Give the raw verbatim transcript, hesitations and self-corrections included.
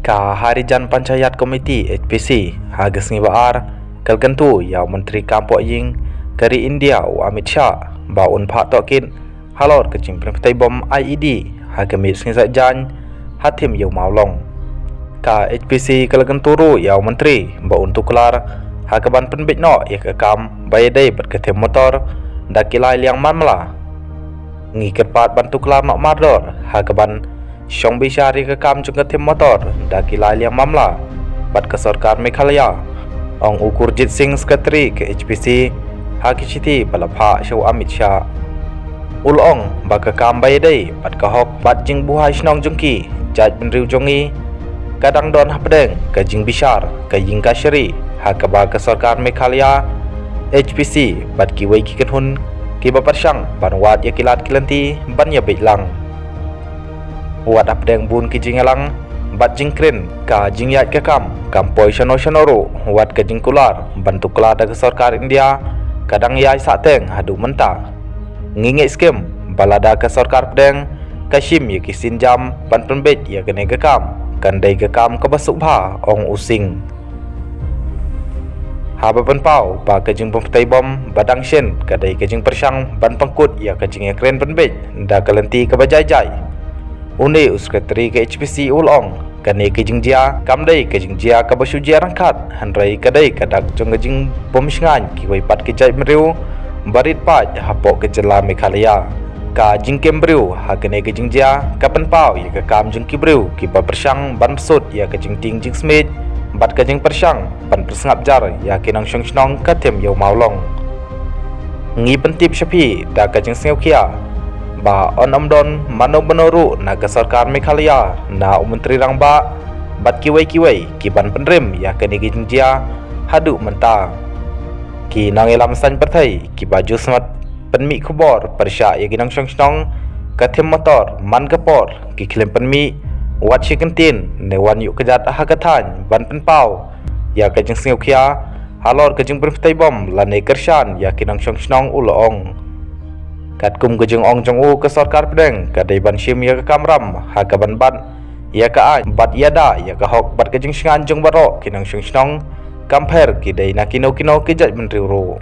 Ka Harijan Panchayat Committee H P C ha ka sngi Ba-ar ka la kyntu ïa u Myntri Kam Pohïing ka ri India u Amit Shah ba un phah tohkit halor ka jingpynptei bom I E D ha ka miet sngi Saitjaiñ ha thim ïa u Mawlong. Ka H P C ka la kyntu ruh ïa u Myntri ba un tuklar ha kaban pynbeit noh ïa ka kam ba ïadei bad ka thim motor da ki lai liang mamla. Ngi kyrpad ban tuklar noh mardor ha kaban shong bishar ïa ka kam jong ka thim motor da ki lai liang mamla bad ka sorkar Meghalaya, ong u Gurjit Singh, Secretary ka H P C, ha ki shithi ba la phah sha u Amit Shah. U la ong ba ka kam ba ïadei bad ka hok bad jingbuhai shnong jong ki jaitbynriew jong ngi ka dang don hapdeng ka jingbishar ka ïing kashari ha kaba ka sorkar Meghalaya, H P C bad kiwei ki kynhun kiba pyrshang ban wad ïa ki lad ki lynti ban ïabeit lang. Wat hapdeng bun ki jingïalang bad jingkren, ka jingïaid ka kam kam poi shano shano ruh, wat ka jingkular ban tuklar da ka sorkar India ka dang ïai sahteng haduh mynta. Ngi ngeit skhem ba lada ka sorkar pdeng ka shim ïa ki sienjam ban pynbeit ïa kane ka kam, kan dei ka kam kaba suk bha, ong u Singh. Haba pynpaw ba ka jingpynptei bom ba dang shen ka dei ka jingpyrshang ban pynkut ïa ka jingïakren pynbeit da ka lynti kaba jai jai, une u Secretary ka H P C u la ong kane ka jingjia kam dei ka jingjia kaba shu jia ryngkat, hynrei ka dei ka dak jong ka jingbymshngaiñ kiwei pat ki jaitbynriew ba rit paid hapoh ka jylla Meghalaya. Ka jingkem briew ha kane ka jingjia ka pynpaw ïa ka kam jong ki briew kiba pyrshang ban bsut ïa ka jingtieng jingsmiej bad ka jingpyrshang ban pynsngap jar ïa ki nongshong shnong ka thim ïa u Mawlong. Ngi pyntip sha phi da ka jingsngewkhia ba yn ym don mano mano ruh na ka sorkar Meghalaya, na u Myntri Rangbah bad kiwei kiwei ki ban pynrem ïa kane ka jingjia haduh mynta. Ki nongïalam saiñ pyrthei kiba ju smat pynmih khubor pyrshah ïa ki nongshong shnong ka thim motor man ka por ki khlem pynmih wat shi kyntien ne wan ïuh kjat ha ka thaiñ ban pynpaw ïa ka jingsngewkhia halor ka jingpynptei bom lane kyrshan ïa ki nongshong shnong, u la ong. Katkum ka jingong jong u, ka sorkar pdeng ka dei ban shim ïa ka kamram ha kaban bat ïa ka aiñ bad ïada ïa ka hok bad ka jingshngaiñ jong baroh ki nongshong shnong, kam pher ki dei na kino kino ki jaitbynriew ruh.